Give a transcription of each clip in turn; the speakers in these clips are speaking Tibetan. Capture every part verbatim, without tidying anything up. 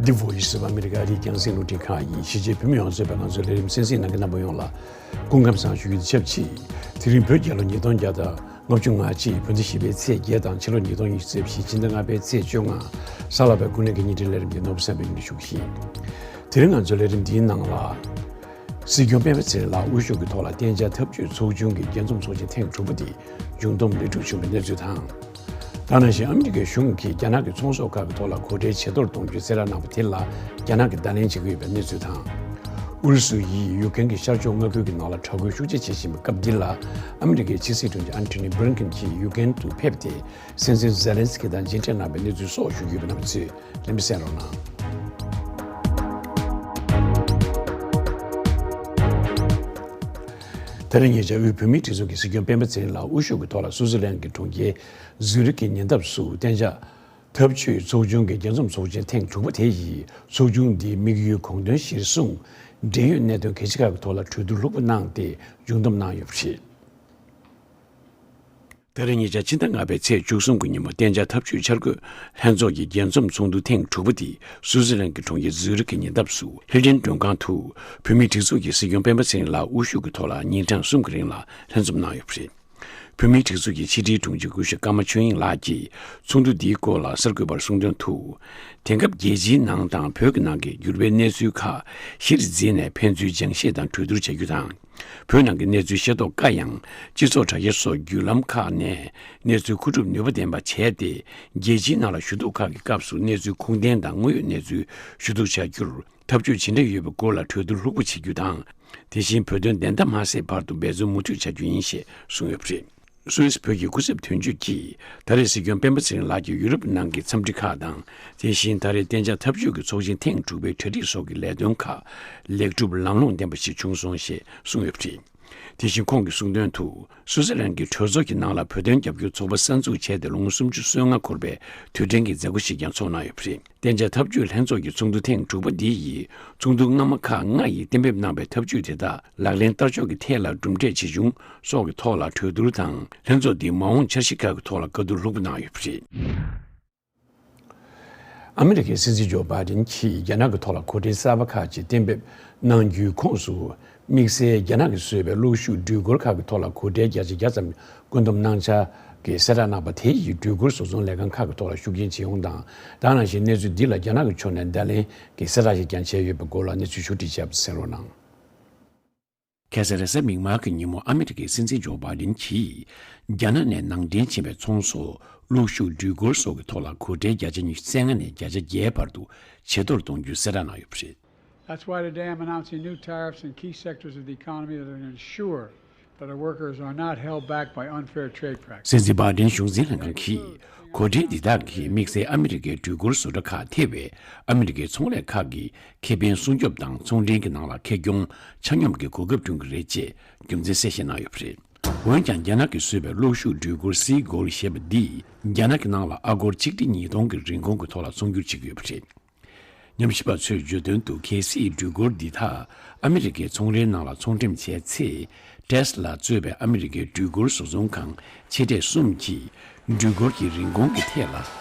The Voice of America ཨ་རིའི་རྒྱང་སྲིང་རླུང་འཕྲིན་ཁང་ཡིན། གཞིས་བྱེས་བོད་མི་ཡོངས་གཙོས་པའི་ང་ཚོའི་ལས་རིམ་གསན་གཟིགས་གནང་མཁན་རྣམ་པ་ཡོངས་ལ་སྐུ་ཁམས་བཟང་ཞུ་རྒྱུ་དང་ཆབས་ཅིག་དེ་རིང་བོད་རྒྱལ་ལོ་ཉིས་སྟོང་བརྒྱ་དང་ལྔ་བཅུ་ང་གཅིག་བོད་ཟླ་བཞི་པའི་ཚེས་བརྒྱད་དང་ཕྱི་ལོ་ཉིས་སྟོང་ཉི་ཤུ་རྩ་བཞི་ཕྱི་ཟླ་ལྔ་པའི་ཚེས་བཅོ་ལྔ། གཟའ་ལྷག་པའི་དགུན་གནས་ཀྱི་བརྙན་འཕྲིན་ལས་རིམ་འདི་ནོར་བུ་བསམ་འཕེལ་གྱིས་ཞུ་གི་ཡིན། དེ་རིང་ང་ཚོའི་ལས་རིམ་འདིའི་ནང་ལ། སྲིད་སྐྱོང་སྤེན་པ་ཚེ་རིང་ལགས་དབུ་བཞུགས་ཀྱི་ཐོག་ལ་གཏན་འཇགས་འཐབ་ཇུས་ཚོགས་ཆུང་གི་རྒྱས་འཛོམས་ཚོགས་ཆེན་ཐེངས་དྲུག་པ་དེ་མཇུག་བསྡོམས་ལེགས་གྲུབ་བྱུང་བའི་གནས་ཚུལ་དང་། ད་ནང་བཞིན་ཨ་མི་རི་ཀའི་གཞུང་གིས་རྒྱ་ནག་གི་ཚོང་ཟོག་ཁག་གི་ཐོག་ལ་སྒོ་ཁྲལ་ཇེ་མཐོར་གཏོང་རྒྱུའི་གསལ་བསྒྲགས་གནང་བ་དེ་ལ་རྒྱ་ནག་གིས་བརྡ་ལན་བྱེད་ཀྱི་ཡོད་པའི་གནས་ཚུལ་དང་། ཨུ་རུ་སུ་ཡིས་ཡུཀ་རེན་གྱི་ཤར་ཕྱོགས་མངའ་ཁུལ་གྱི་ནང་ལ་དྲག་རྒོལ་ཤུགས་ཆེ་བྱེད་བཞིན་པའི་སྐབས་འདི་ལ་ཨ་མི་རི་ཀའི་ཕྱི་སྲིད་དྲུང་ཆེ་ཨན་ཐོ་ནི་བྷི་ལིན་ཀེན་གྱིས་ཡུཀ་རེན་དུ་ཕེབས་ཏེ། སྲིད་འཛིན་ཛེ་ལན་སི་ཀི་དང་མཇལ་འཕྲད་གནང་བའི་གནས་ཚུལ་སོགས་ཞུ་རྒྱུ་ཡོད་པ་རྣམ་པ་ཚོས་ལན་པ་གསན་རོགས་གནང་། ད་རེས་ཉེ་ཆར་དབུས་བོད་མིའི་སྒྲིག་འཛུགས་ཀྱི་སྲིད་སྐྱོང་སྤེན་པ་ཚེ་རིང་ལགས་དབུ་བཞུགས་ཀྱི་ཐོག་ལ་སུའུ་ཙི་ལན་གྱི་གྲོང་ཁྱེར་ཛུ་རིག་གི་ཉེ་འདབས་སུ་གཏན་འཇགས་འཐབ་ཇུས་ཚོགས་ཆུང་གི་རྒྱས་འཛོམས་ཚོགས་ཆེན་ཐེངས་དྲུག་པ་དེ་ཡི་ཚོགས་ཆུང་འདིའི་དམིགས་ཡུལ་དགོངས་དོན་གཞིར་བཟུང་འབྲེལ་ཡོད་གནད་དོན་གལ་ཆེ་ཁག་གི་ཐོག་ལ་གྲོས་བསྡུར་ལྷུག་པོ་གནང་སྟེ་མཇུག་བསྡོམས་གནང་ཡོད་པ་རེད། ད་རེས་ཉེ་ཆར་ཕྱི་ཟླ་ལྔ་པའི་ཚེས་བཅུ་གསུམ་གྱི་ཉིན་མོ་གཏན་འཇགས་འཐབ་ཇུས་འཆར་འགོད་ལྷན་ཚོགས་ཀྱི་རྒྱས་འཛོམས་ཚོགས་འདུ་ཐེངས་དྲུག་པ་དེ་སུའུ་ཙི་ལན་གྱི་གྲོང་ཁྱེར་ཛུ་རིག་གི་ཉེ་འདབས་སུ་ཧིལ་ཏན་མགྲོན་ཁང་དུ་བོད་མིའི་སྒྲིག་འཛུགས་ཀྱི་སྲིད་སྐྱོང་སྤེན་པ་ཚེ་རིང་ལགས་དབུ་བཞུགས་ཀྱི་ཐོག་ལ་ཉིན་གྲངས་གསུམ་གྱི་རིང་ལ་ལྷན་འཛོམས་གནང་ཡོད་པ་རེད། བོད་མིའི་སྒྲིག་འཛུགས་ཀྱི་ཕྱི་དྲིལ་དྲུང་ཆེ་སྐུ་ཞབས་ཀརྨ་ཆོས་དབྱིངས་ལགས་ཀྱིས་ཚོགས་འདུ་འདིའི་སྐོར་ལ་གསར་འགོད་པར་གསུངས་དོན་དུ། དེང་སྐབས་རྒྱལ་སྤྱིའི་ནང་དང་བོད་ཀྱི་ནང་གི་འགྱུར་བའི་གནས་ཚུལ་ཁག་གཞིར་འཛིན་ནས་ཕན་ཚུན་སྦྱང་བཤད་དང་གྲོས་བསྡུར་བྱ་རྒྱུ་དང་། བོད་ནང་གི་གནས་ཚུལ་ཤེས་རྟོགས་དཀའ་ཡང་། སྤྱི་ཚོགས་དྲ་རྒྱ་སོགས་བརྒྱུད་ལམ་ཁག་ནས་གནས་ཚུལ་མཁོ་སྒྲུབ་ནུས་པ་ལྡན་པ་བྱས་ཏེ། རྒྱལ་སྤྱིའི་ནང་ལ་ཞུ་གཏུག་ཁག་གི་སྐབས་སུ་གནས་ཚུལ་ཁུངས་ལྡན་དང་དངོས་ཡོད་གནས་ཚུལ་ཞུ་གཏུག་བྱ་རྒྱུར་ཐབས་ཇུས་ཇི་འདྲ་ཡོད་པའི་སྐོར་ལ་གྲོས་བསྡུར་ལྷུག་པོ་བྱེད་རྒྱུ་དང་། དེ་བཞིན་བོད་དོན་བདེན་མཐའ་མ་གསལ་བར་དུ་འབད་བརྩོན་མུ་མཐུད་བྱ་རྒྱུ་ཡིན་ཞེས་གསུངས་ཡོད་པ་རེད། སུད་སི་བོད་ཀྱི་སྐུ་ཚབ་དོན་གཅོད་ཀྱིས་ད་རེས་སྲིད་སྐྱོང་སྤེན་པ་ཚེ་རིང་ལགས་ཀྱིས་ཡུ་རོབ་ནང་གི་འཚམས་འདྲི་ཁག་དང་། དེ་བཞིན་ད་རེས་གཏན་འཇགས་འཐབ་ཇུས་ཀྱི་ཚོགས་ཆེན་ཐེངས་དྲུག་པའི་གྲ་སྒྲིག་སོགས་ཀྱི་ལས་དོན་ཁག་ལེགས་གྲུབ་ལམ་ལྷོང་ལྡན་པ་ཞིག་བྱུང་སོང་ཞེས་གསུངས་ཡོད་པ་རེད། དེ་བཞིན་ཁོང་གིས་གསུངས་དོན་དུ། སུའུ་ཙི་ལན་གྱི་གྲོས་ཚོགས་ཀྱི་ནང་ལ་བོད་དོན་རྒྱབ་སྐྱོར་ཚོགས་པ་གསར་འཛུགས་བྱས་ཏེ་ལོ་ངོ་སུམ་ཅུ་སོ་ལྔ་འཁོར་བའི་དུས་དྲན་གྱི་མཛད་སྒོ་ཞིག་ཀྱང་ཚོགས་གནང་ཡོད་པ་རེད། གཏན་འཇགས་འཐབ་ཇུས་ལྷན་ཚོགས་ཀྱི་ཚོགས་འདུ་ཐེངས་དྲུག་པ་འདི་ཡིས་ཚོགས་འདུ་སྔ་མ་ཁག་ལྔ་ཡིས་གཏན་འབེབས་གནང་བའི་འཐབ་ཇུས་དེ་དག་ལག་ལེན་བསྟར་ཕྱོགས་ཀྱི་ཐད་ལ་གྲུབ་འབྲས་ཇི་བྱུང་སོགས་ཀྱི་ཐོག་ལ་གྲོས་བསྡུར་དང་། ལྷན་ཚོགས་འདིའི་མ་འོངས་འཆར་གཞི་ཁག་གི་ཐོག་ལ་བཀའ་བསྡུར་ལྷུག་པོ་གནང་ཡོད་པ་རེད། ཨ་མི་རི་ཀའི་སྲིད་འཛིན་ཇོ་བྷའི་ཌེན་གྱིས་རྒྱ་ནག་གི་ཐོག་ལ་གོ་སྒྲིག་གསར་པ་ཁག་ཅིག་གཏན་འབེབས་གནང་རྒྱུའི་ཁོངས་སུ། དམིགས་བསལ་རྒྱ་ནག་གིས་བཟོས་པའི་གློག་ཤུགས་འགྲུལ་འཁོར་ཁག་གི་ཐོག་ལ་གོ་ཁྲལ་བརྒྱ་ཆ་བརྒྱ་ཙམ་བཀོད་འདོམས་གནང་འཆར་གྱི་གསལ་བསྒྲགས་གནང་པ་དེ་ཡིས་འགྲུལ་འཁོར་བཟོ་ཚོང་ལས་ཁང་ཁག་གི་ཐོག་ལ་ཤུགས་རྐྱེན་བྱེད་ཡོང་དང་། ད་ནང་བཞིན་གནས་ཚུལ་འདི་ལ་རྒྱ་ནག་གི་ཕྱོགས་ནས་བརྡ་ལན་གྱི་གསལ་བསྒྲགས་ཤིག་ཀྱང་བྱས་ཡོད་པའི་སྐོར་ལ་གནས་ཚུལ་ཕྱོགས་སྒྲིག་བྱས་པ་གསན་རོགས་གནང་། ཁ་སང་རེས་གཟའ་མིག་དམར་གྱི་ཉིན་མོ་ཨ་མི་རི་ཀའི་སྲིད་འཛིན་ཇོ་བྷའི་ཌེན་གྱིས་རྒྱ་ནག་ནས་ནང་འདྲེན་བྱས་པའི་ཚོང་ཟོག་གློག་ཤུགས་འགྲུལ་འཁོར་སོགས་ཀྱི་ཐོག་ལ་གོ་ཁྲལ་བརྒྱ་ཆ་ཉི་ཤུ་རྩ་ལྔ་ནས་བརྒྱ་ཆ་བརྒྱད་བར་དུ་ཇེ་མཐོར་གཏོང་རྒྱུའི་གསལ་བསྒྲགས་གནང་ཡོད་པ་རེད། That's why today I'm announcing new tariffs in key sectors of the economy that are going to ensure that our workers are not held back by unfair trade practices. སྲིད་འཛིན་བྷའི་ཌེན་གཞུང་འཛིན་ལྷན་ཁང་གིས་གོ་སྒྲིག་འདི་དག་གིས་དམིགས་བསལ་ཨ་མི་རི་ཀའི་འགྲུལ་འཁོར་བཟོ་གྲྭ་ཁག་ཐེ་བའི་ཨ་མི་རི་ཀའི་ཚོང་ལས་ཁག་གི་ཁེ་ཕན་སྲུང་སྐྱོབ་དང་ཚོང་འབྲེལ་གྱི་ནང་ལ་ཁེ་གྱོང་ཆ་སྙོམས་ཀྱི་གོ་སྐབས་བསྐྲུན་གྱི་རེད་ཅེས་རྒྱུ་མཚན་གསལ་བཤད་གནང་ཡོད་པ་རེད། འོན་ཀྱང་རྒྱ་ནག་གིས་བཟོས་པའི་གློག་ཤུགས་འགྲུལ་འཁོར་སི་གོལ་ཞེས་པ་འདིས་རྒྱ་ནག་གི་ནང་ལ་ཨ་སྒོར་ཆིག་ཁྲི་ཉིས་སྟོང་གི་རིན་གོང་གི་ཐོག་ལ་ཚོང་སྒྱུར་བྱེད་ཀྱི་ཡོད་པ་རེད། ཉམས་ཞིབ་པ་ཚོས་བརྗོད་དོན་དུ། གལ་སྲིད་འགྲུལ་འཁོར་འདི་དག་ཨ་མི་རི་ཀའི་ཚོང་རའི་ནང་ལ་ཚོང་འགྲེམས་བྱས་ཚེ། Tesla་གཙོས་པའི་ཨ་མི་རི་ཀའི་འགྲུལ་འཁོར་བཟོ་ཚོང་ཁང་ཆེ་གྲས་གསུམ་གྱིས་འགྲུལ་འཁོར་གྱི་རིན་གོང་གི་ཐད་ལ་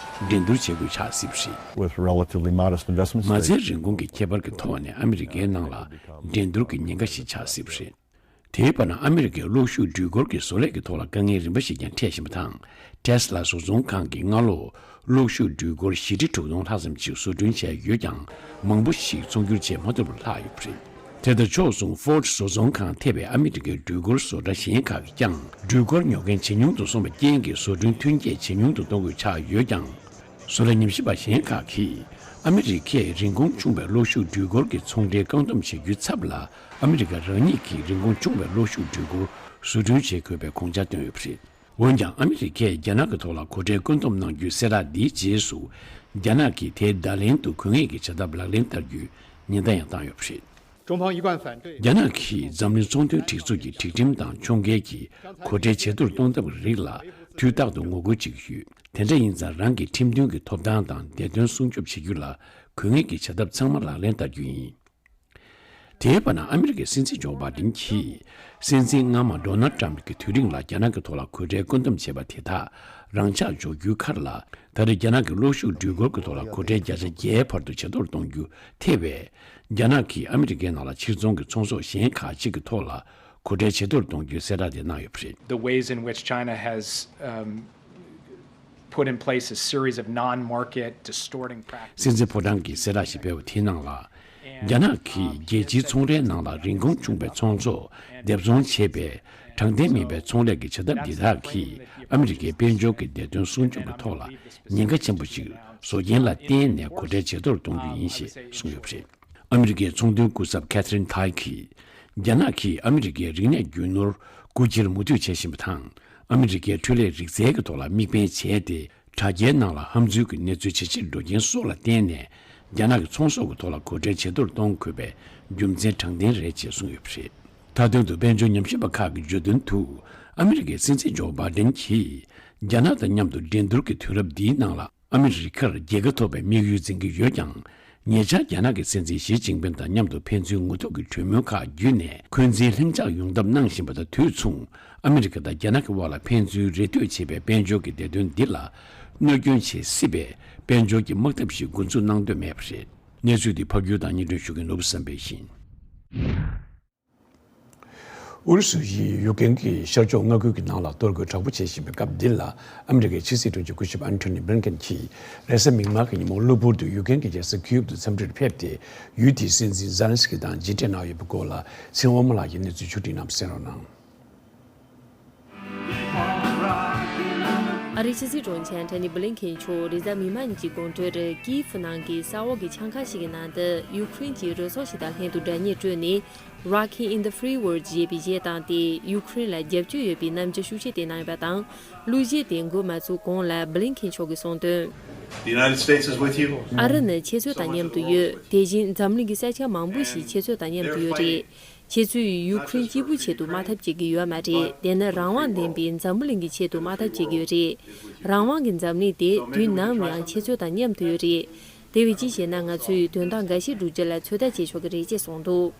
འགྲན་བསྡུར་བྱེད་དགོས་ཆགས་སྲིད་པ་རེད། With relatively modest investments, མ་རྩའི་རིན་གོང་གི་ཁྱད་པར་གྱི་ཐོག་ནས་ཨ་མི་རི་ཀའི་ནང་ལ་འགྲན་བསྡུར་གྱི་ཉེན་ཁ་ཞིག་ཆགས་སྲིད་པ་རེད། དེའི་བར་ན་ཨ་མི་རི་ཀའི་གློག་ཤུགས་འགྲུལ་འཁོར་གྱི་བཟོ་ལས་ཀྱི་ཐོག་ལ་དཀའ་ངལ་རིམ་པ་ཞིག་ཀྱང་འཕྲད་བཞིན་པ་དང་། Tesla་བཟོ་ཚོང་ཁང་གིས་སྔ་ལོ་གློག་ཤུགས་འགྲུལ་འཁོར་བཞི་ཁྲི་དྲུག་སྟོང་ལྷག་ཙམ་ཞིག་བཟོ་སྐྲུན་བྱས་ཡོད་ཀྱང་། མང་པོ་ཞིག་ཚོང་སྒྱུར་བྱེད་མ་ཐུབ་པར་ལྷག་ཡོད་པ་རེད། དེ་དང་ཕྱོགས་མཚུངས་Ford་བཟོ་ཚོང་ཁང་ཐེ་བའི་ཨ་མི་རི་ཀའི་འགྲུལ་འཁོར་བཟོ་གྲྭ་གཞན་ཁག་གིས་ཀྱང་འགྲུལ་འཁོར་ཉོ་མཁན་ཇེ་ཉུང་དུ་སོང་བའི་རྐྱེན་གྱིས་བཟོ་སྐྲུན་ཐོན་སྐྱེད་ཇེ་ཉུང་དུ་གཏོང་དགོས་ཆགས་ཡོད་ཀྱང་། བཟོ་ལས་ཉམས་ཞིབ་པ་གཞན་ཁག་གིས་ཨ་མི་རི་ཀས་རིན་གོང་ཆུང་བའི་གློག་ཤུགས་འགྲུལ་འཁོར་གྱི་ཚོང་འབྲེལ་བཀག་སྡོམ་བྱེད་རྒྱུའི་ཚབ་ལ། ཨ་མི་རི་ཀ་རང་ཉིད་ཀྱིས་རིན་གོང་ཆུང་བའི་གློག་ཤུགས་འགྲུལ་འཁོར་བཟོ་སྐྲུན་བྱེད་དགོས་པའི་དགོངས་འཆར་བཏོན་ཡོད་པ་རེད། འོན་ཀྱང་། ཨ་མི་རི་ཀས་རྒྱ་ནག་གི་ཐོག་ལ་གོ་ཁྲལ་བཀོད་འདོམས་གནང་རྒྱུའི་གསལ་བསྒྲགས་འདིའི་རྗེས་སུ། རྒྱ་ནག་གིས་དེའི་བརྡ་ལན་དུ་དགོས་ངེས་ཀྱི་བྱ་ཐབས་ལག་ལེན་བསྟར་རྒྱུའི་ཉེན་བརྡ་ཡང་བཏང་ཡོད་པ་རེད། 中方一贯反对。རྒྱ་ནག་གིས་འཛམ་གླིང་ཚོང་དོན་སྒྲིག་འཛུགས་ཀྱི་སྒྲིག་ཁྲིམས་དང་ཁྱོན་འགལ་གྱི་གོ་ཁྲལ་ཇེ་མཐོར་གཏོང་ཐབས་ཀྱི་རིགས་ལ་དུས་རྟག་ཏུ་ངོ་རྒོལ་བྱེད་ཀྱི་ཡོད། དེ་འདྲ་ཡིན་ཙང་། རང་གི་ཁྲིམས་མཐུན་གྱི་ཐོབ་ཐང་དང་བདེ་དོན་སྲུང་སྐྱོབ་བྱེད་རྒྱུ་ལ་དགོས་ངེས་ཀྱི་བྱ་ཐབས་ཚང་མ་ལག་ལེན་བསྟར་རྒྱུ་ཡིན། དེའི་བར་ན། ཨ་མི་རི་ཀའི་སྲིད་འཛིན་ཇོ་བྷའི་ཌེན་གྱིས། སྲིད་འཛིན་སྔ་མ་ཌོ་ནལ་ཌི་ཊརམ་ཕི་གྱི་དུས་རིང་ལ་རྒྱ་ནག་གི་ཐོག་ལ་གོ་ཁྲལ་བཀོད་འདོམས་བྱས་པ་དེ་དག་ རང་འཇགས་འཇོག་རྒྱུའི་ཁར་ལ། ད་རེས་རྒྱ་ནག་གི་གློག་ཤུགས་འགྲུལ་འཁོར་གྱི་ཐོག་ལ་སྒོ་ཁྲལ་བརྒྱ་ཆ་བརྒྱད་བར་དུ་ཇེ་མཐོར་གཏོང་རྒྱུ་ཐེ་བས། རྒྱ་ནག་གིས་ཨ་མི་རི་ཀའི་ནང་ལ་ཕྱིར་ཚོང་གི་ཚོང་ཟོག་གཞན་ཁག་ཅིག་གི་ཐོག་ལ་སྒོ་ཁྲལ་ཇེ་མཐོར་གཏོང་རྒྱུའི་གསལ་བསྒྲགས་དེ་གནང་ཡོད་པ་རེད། The ways in which China has, um, put in place a series of non-market distorting practices. སྲིད་འཛིན་ཕོ་བྲང་གིས་གསལ་བསྒྲགས་ཤིག་སྤེལ་བ་དེའི་ནང་ལ། རྒྱ་ནག་གིས་རྒྱལ་སྤྱིའི་ཚོང་རའི་ནང་ལ་རིན་གོང་ཆུང་བའི་ཚོང་ཟོག་སྡེབ་ཚོང་བྱེད་པའི་དྲང་བདེན་མིན་པའི་ཚོང་ལས་ཀྱི་བྱ་ཐབས་འདི་དག་གིས་ཨ་མི་རི་ཀའི་དཔལ་འབྱོར་གྱི་བདེ་དོན་སྲུང་སྐྱོབ་ཀྱི་ཐོག་ལ་ཉེན་ཁ་ཆེན་པོ་ཞིག་བཟོ་རྐྱེན་ལ་བརྟེན་ནས་སྒོ་ཁྲལ་ཇེ་མཐོར་གཏོང་རྒྱུ་ཡིན་ཞེས་གསུངས་ཡོད་པ་རེད། ཨ་མི་རི་ཀའི་ཚོང་དོན་སྐུ་ཚབ་ཁེ་ཐི་རིན་ཐའི་གིས། རྒྱ་ནག་གིས་ཨ་མི་རི་ཀའི་རིག་གནས་རྒྱུ་ནོར་རྐུ་འཁྱེར་མུ་མཐུད་བྱེད་བཞིན་པ་དང་། ཨ་མི་རི་ཀའི་འཕྲུལ་ལས་རིག་རྩལ་གྱི་ཐོག་ལ་དམིགས་འབེན་བྱས་ཏེ། དྲ་རྒྱའི་ནང་ལ་ཧམ་འཛུལ་གྱི་གནས་ཚུལ་ཇེ་ཆེར་འགྲོ་རྐྱེན་སོགས་ལ་བརྟེན་ནས། རྒྱ་ནག་གི་ཚོང་ཟོག་གི་ཐོག་ལ་སྒོ་ཁྲལ་ཇེ་མཐོར་གཏོང་དགོས་པའི་རྒྱུ་མཚན་དྲང་བདེན་རེད་ཅེས་གསུངས་ཡོད་པ་རེད། མཐའ་དོན་དུ་དཔལ་འབྱོར་ཉམས་ཞིབ་པ་ཁག་གིས་བརྗོད་དོན་དུ། ཨ་མི་རི་ཀའི་སྲིད་འཛིན་ཇོ་བྷའི་ཌེན་གྱིས། རྒྱ་ནག་དང་མཉམ་དུ་འགྲན་བསྡུར་གྱི་དུས་རབས་འདིའི་ནང་ལ། ཨ་མི་རི་ཀར་རྒྱལ་ཁ་ཐོབ་པའི་དམིགས་ཡུལ་འཛིན་གྱི་ཡོད་ཀྱང་། ཉེ་ཆར་རྒྱ་ནག་གི་སྲིད་འཛིན་ཞི་ཅིན་ཕིན་དང་མཉམ་དུ་ཕན་ཚུན་ངོ་ཐུག་གི་གྲོས་མོལ་ཁག་བརྒྱུད་ནས། འཁོན་འཛིན་ལྷིང་འཇགས་ཡོང་ཐབས་གནང་བཞིན་པ་དང་དུས་མཚུངས། ཨ་མི་རི་ཀ་དང་རྒྱ་ནག་གི་དབར་ལ་ཕན་ཚུན་རེ་ལྟོས་བྱེད་པའི་དཔལ་འབྱོར་གྱི་བདེ་དོན་འདི་ལ་གནོད་སྐྱོན་བྱེད་སྲིད་པའི་དཔལ་འབྱོར་གྱི་དམག་འཐབ་ཞིག་འགོ་འཛུགས་གནང་འདོད་མེད་པ་རེད། གནས་ཚུལ་འདི་ཕབ་སྒྱུར་དང་སྙན་སྒྲོན་ཞུ་མཁན་ནོར་བུ་བསམ་འཕེལ་ཡིན། ཨུ་རུ་སུ་ཡིས་ཡུཀ་རེན་གྱི་ཤར་ཕྱོགས་མངའ་ཁུལ་གྱི་ནང་ལ་གཏོར་རྒོལ་དྲག་པོ་བྱེད་བཞིན་པའི་སྐབས་འདི་ལ། ཨ་མི་རི་ཀའི་ཕྱི་སྲིད་དྲུང་ཆེ་སྐུ་ཞབས་ཨན་ཐོ་ནི་བྷི་ལིན་ཀེན་གྱིས་རེས་གཟའ་མིག་དམར་གྱི་ཉིན་མོ་གློ་བུར་དུ་ཡུཀ་རེན་གྱི་རྒྱལ་ས་ཁིའུབ་ཏུ་འཚམས་འདྲིར་ཕེབས་ཏེ། ཡུལ་དེའི་སྲིད་འཛིན་ཛེ་ལན་སི་ཀི་དང་མཇལ་འཕྲད་གནང་ཡོད་པའི་སྐོར་ལ། ཚེ་དབང་མོ་ལགས་ཀྱིས་གནས་ཚུལ་ཕྱོགས་སྒྲིག་གནང་བ་གསན་རོགས་གནང་། ཨ་རིའི་ཕྱི་སྲིད་དྲུང་ཆེ་ཨན་ཐོ་ནི་བྷི་ལིན་ཀེན་མཆོག་རེས་གཟའ་མིག་དམར་ཉིན་གྱི་དགོང་དྲོར་ཀིའེ་ཧྥུ་ནང་གི་ས་འོག་གི་ཆང་ཁང་ཞིག་གི་ནང་དུ་ཡུཀ་རེན་གྱི་རུ་ཚོགས་ཤིག་དང་ལྷན་དུ་སྒྲ་སྙན་སྤྲོད་ནས། Rocking in the Free World ཞེས་པའི་གཞས་བཏང་སྟེ། ཡུཀ་རེན་ལ་རྒྱབ་སྐྱོར་ཡོད་པའི་རྣམ་འགྱུར་ཤུགས་ཆེ་བསྟན་གནང་ཡོད་པ་དང་། གླུ་གཞས་དེ་འགོ་མ་ཚུགས་གོང་ལ་བྷི་ལིན་ཀེན་མཆོག་གིས་གསུངས་དོན། The United States is with you. ཨ་རི་ནི་ཁྱེད་ཚོ་དང་མཉམ་དུ་ཡོད། དེ་བཞིན་འཛམ་གླིང་གི་ས་ཆ་མང་པོ་ཞིག་ཁྱེད་ཚོ་དང་མཉམ་དུ་ཡོད་རེད། ཁྱེད་ཚོས་ཡུཀ་རེན་གཅིག་པུ་ཆེད་དུ་དམག་འཐབ་བྱེད་ཀྱི་ཡོད་མ་རེད། དེ་ནི་རང་དབང་ལྡན་པའི་འཛམ་བུ་གླིང་གི་ཆེད་དུ་དམག་འཐབ་བྱེད་ཀྱི་ཡོད་རེད། རང་དབང་གི་འཛམ་གླིང་དེ་དུས་ནམ་ཡང་ཁྱེད་ཚོ་དང་མཉམ་དུ་ཡོད་རེད། དེ་བས་ཅི་ཞེ་ན། ང་ཚོས་དོན་དག་འགའ་ཤས་བསྒྲུབ་རྒྱུ་ལ་ཚོད་ལྟ་བྱེད་ཆོག་གི་རེད་ཅེས་གསུངས་འདུག་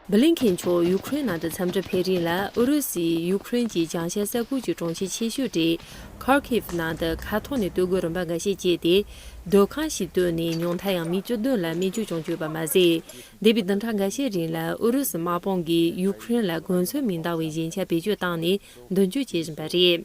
བྷི་ལིན་ཀེན་མཆོག་ཡུཀ་རེན་ནང་དུ་འཚམས་འདྲིར་ཕེབས་རིང་ལ། ཨུ་རུ་སུས་ཡུཀ་རེན་གྱི་བྱང་ཤར་ས་ཁུལ་གྱི་གྲོང་ཁྱེར་ཆེ་ཤོས་གྲས་ཁར་ཁིབ་ནང་དུ་མཁའ་ཐོག་ནས་གཏོར་རྒོལ་རིམ་པ་འགའ་ཤས་བྱས་ཏེ། སྡོད་ཁང་ཞིག་བཏོན་ནས་ཉུང་མཐའ་ཡང་མི་བཅུ་བདུན་ལ་རྨས་སྐྱོན་བྱུང་ཡོད་པ་མ་ཟད། འདས་པའི་བདུན་ཕྲག་འགའ་ཤས་རིང་ལ་ཨུ་རུ་སུ་དམག་དཔུང་གིས་ཡུཀ་རེན་ལ་གོ་མཚོན་མི་འདང་བའི་ཞན་ཆ་བེད་སྤྱོད་བཏང་ནས་མདུན་སྐྱོད་བྱེད་བཞིན་པ་རེད།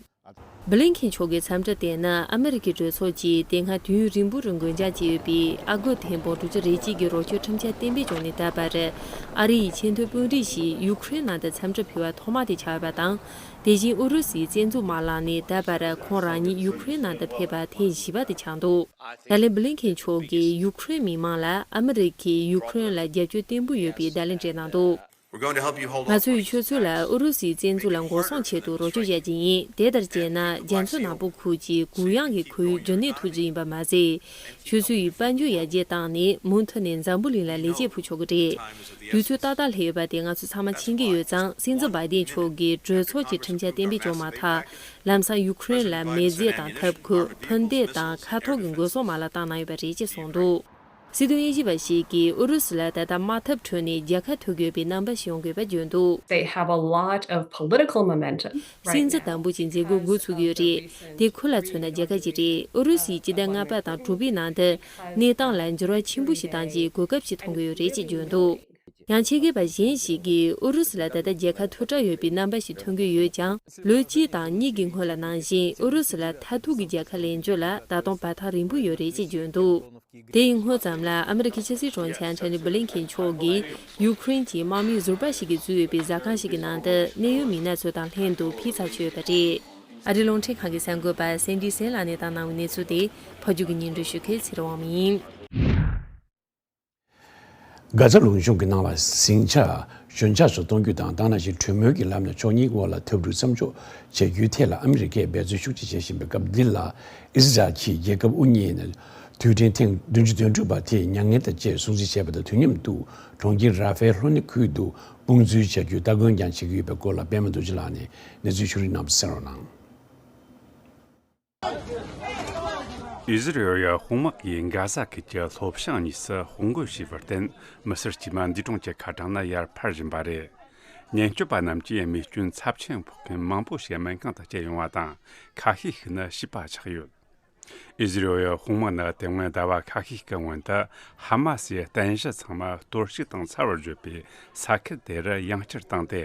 བྷི་ལིན་ཀེན་མཆོག་གི་འཚམས་འདྲི་དེ་ནི་ཨ་མི་རི་ཀའི་གྲོས་ཚོགས་ཀྱིས་དེ་སྔ་དུས་ཡུན་རིང་པོར་འགོར་འགྱངས་བྱས་ཡོད་པའི་ཨ་སྒོར་ཐེར་འབུམ་དྲུག་ཅུ་རེ་གཅིག་གི་རོགས་སྐྱོར་ཁྲིམས་འཆར་གཏན་འབེབས་བྱུང་ནས་ད་བར། ཨ་རི་ཡི་ཆེས་མཐོའི་དཔོན་རིགས་ཤིག་ཡུཀ་རེན་ནང་དུ་འཚམས་འདྲིར་ཕེབས་པ་ཐོག་མ་དེ་ཆགས་ཡོད་པ་དང་། དེ་བཞིན་ཨུ་རུ་སུའི་བཙན་འཛུལ་དམག་ལངས་ནས་ད་བར་ཁོང་རང་ཉིད་ཡུཀ་རེན་ནང་དུ་ཕེབས་པ་ཐེངས་བཞི་པ་དེ་ཆགས་འདུག་ད་ལན་བྷི་ལིན་ཀེན་མཆོག་གིས་ཡུཀ་རེན་མི་མང་ལ་ཨ་མི་རི་ཀས་ཡུཀ་རེན་ལ་རྒྱབ་སྐྱོར་བརྟན་པོ་ཡོད་པའི་བརྡ་ལན་སྤྲད་གནང་འདུག We're going to help you hold off ང་ཚོས་ཁྱོད་ཚོ་ལ་ཨུ་རུ་སུའི་བཙན་འཛུལ་ལ་འགོག་སྲུང་ཆེད་དུ་རོགས་སྐྱོར་བྱ་རྒྱུ་ཡིན། དེ་ལྟར་བྱས་ན་རྒྱ་མཚོ་ནག་པོའི་ཁུལ་གྱི་གུ་ཡངས་ཀྱི་ཁོར་ཡུག་རྒྱུན་གནས་ཐུབ་རྒྱུ་ཡིན་པ་མ་ཟད། ཁྱོད་ཚོས་དཔལ་འབྱོར་ཡར་རྒྱས་བཏང་ནས་མུ་མཐུད་ནས་འཛམ་བུ་གླིང་ལ་ལེགས་སྐྱེས་ཕུལ་ཆོག་གི་རེད། དུས་ཚོད་ཏག་ཏག་སླེབས་ཡོད་པ་དེ་ང་ཚོས་ཚང་མ་མཁྱེན་གྱི་ཡོད་ཙང་། སྲིད་འཛིན་བྷའི་ཏིན་མཆོག་གིས་གྲོས་ཚོགས་ཀྱི་ཁྲིམས་འཆར་གཏན་འབེབས་བྱུང་མ་ཐག་ལམ་སང་ཡུ་ཁུ་རེན་ལ་མེ་རྫས་དང་ཐབས་ཁུལ། འཕུར་མདེལ་དང་མཁའ་ཐོག་གི་འགོག་སྲུང་མ་ལག་བཏང་གནང་ཡོད་པ་རེད་ཅེས་གསུངས་འདུག་སྲིད་དོན་དབྱེ་ཞིབ་པ་ཞིག་གིས་ཨུ་རུ་སུ་ལ་ད་ལྟ་དམག་འཐབ་ཁྲོད་ནས་རྒྱལ་ཁ་ཐོབ་དགོས་པའི་རྣམ་པ་ཞིག་ཡོང་དགོས་པ་བརྗོད་འདུག They have a lot of political momentum right སྲིད་འཛིན་now. དམ་པོ་ཅིག་མཛད་སྒོ་འགོ་ཚུགས་ཡོད་རེད། དེ་ཁོ་ལ་མཚོན་ན་རྒྱལ་ཁ་ཅིག་རེད། ཨུ་རུ་སུའི་སྤྱི་ཟླ་ལྔ་པ་དང་དྲུག་པའི་ནང་དུ་གནས་སྟངས་ལ་འགྱུར་བ་ཆེན་པོ་ཞིག་བཏང་རྗེས་གོ་སྐབས་ཤིག་མཐོང་གི་ཡོད་རེད་ཅེས་བརྗོད་འདུག་ཡང་ཆེད་མཁས་པ་གཞན་ཞིག་གིས་ཨུ་རུ་སུ་ལ་ད་ལྟ་རྒྱལ་ཁ་མཐོ་དྲགས་ཡོད་པའི་རྣམ་པ་ཞིག་མཐོང་གི་ཡོད་ཀྱང་། ལོ་གཅིག་དང་གཉིས་ཀྱི་སྔོན་ལ་ནང་བཞིན་ཨུ་རུ་སུ་ལ་མཐར་ཐུག་གི་རྒྱལ་ཁ་ལེན་རྒྱུ་ལ་ད་དུང་བར་ཐག་རིང་པོ་ཡོད་རེད་ཅེས་བརྗོད་འདུག་དེ་ཡི་སྔོན་ཙམ་ལ་ཨ་མི་རི་ཀའི་ཕྱི་སྲིད་དྲུང་ཆེ་ཨན་ཐོ་ནི་བྷི་ལིན་ཁེན་མཆོག་གིས་ཡུ་ཁུ་རེན་གྱི་དམག་མི་ཟུར་པ་ཞིག་གིས་འཛུལ་ཡོད་པའི་ཟ་ཁང་ཞིག་གི་ནང་དུ་གནད་ཡོད་མི་སྣ་ཚོ་དང་ལྷན་དུ་ཕྱིར་ཚར་བཅུག་ཡོད་པ་རེད། ཨ་རིའི་རླུང་འཕྲིན་ཁང་གི་གསར་འགོད་པ་སེན་ཌི་སེན་ལགས་ནས་བཏང་གནང་བའི་གནས་ཚུལ་དེ་ཕབ་སྒྱུར་གྱིས་སྙན་སྒྲོན་ཞུ་མཁན་ཚེ་རིང་དབང་མོ་ཡིན། གྷ་ཛ་ལུང་གཤོང་གི་ནང་ལ་ཟིང་ཆ་ཞོད་འཇགས་སུ་གཏོང་རྒྱུ་དང་། ད་ནང་བཞིན་གྲོས་མོལ་གྱི་ལམ་ནས་ཕྱོགས་གཉིས་ཀྱི་དབར་ལ་འཐབ་འཁྲུག་མཚམས་འཇོག་བྱ་རྒྱུའི་ཐད་ལ་ཨ་མི་རི་ཀས་འབད་བརྩོན་ཤུགས་ཆེ་བྱེད་བཞིན་པའི་སྐབས་འདི་ལ། ཨི་སི་རལ་གྱིས་རྒྱལ་ཁབ་དབུ་བརྙེས་ནས་དུས་དྲན་ཐེངས་བདུན་ཅུ་དོན་དྲུག་པ་དེ་མྱ་ངན་དང་བཅས་སྲུང་བརྩི་བྱས་པ་དང་དུས་མཉམ་དུ། གྲོང་ཁྱེར་ར་ཧྥེལ་ལྷོ་ནུབ་ཁུལ་དུ་དཔུང་འཛུལ་བྱ་རྒྱུའི་སྟ་གོན་ཀྱང་བྱེད་ཀྱི་ཡོད་པའི་སྐོར་ལ་པད་མ་རྡོ་རྗེ་ལགས་ནས་གནས་ཚུལ་ཕྱོགས་སྒྲིག་གནང་བ་གསན་རོགས་གནང་། ཨི་ཟི་རེལ་ཡ་དཔུང་དམག་གིས་གྷ་ཟ་ཁུལ་གྱི་ལྷོ་བྱང་གཉིས་སུ་དཔུང་རྒོལ་བྱས་པར་བརྟེན། མི་སེར་དཀྱུས་མ་འདས་གྲོངས་ཀྱི་ཁ་གྲངས་ནི་ཡར་འཕར་བཞིན་པ་རེད། ཉེན་སྐྱོབ་པ་རྣམས་ཀྱིས་རྨས་སྐྱོན་ཚབས་ཆེན་ཕོག་མཁན་མང་པོ་ཞིག་སྨན་ཁང་དུ་བསྐྱལ་ཡོང་བ་དང་། ཁ་ཤས་ཤིག་ནི་ཤི་བ་ཆགས་ཡོད། ཨི་ཟི་རི་ཡོལ་གྱི་དཔུང་དམག་ནི་དེ་སྔོན་ཟླ་བ་ཁ་ཤས་ཀྱི་སྔོན་དུ་ཧ་མ་སིའི་རྟེན་གཞི་ཚང་མ་གཏོར་བཤིག་དང་ཚར་བར་བརྗོད་པའི་ས་ཁུལ་དེ་རུ་ཡང་བསྐྱར་བཏང་སྟེ།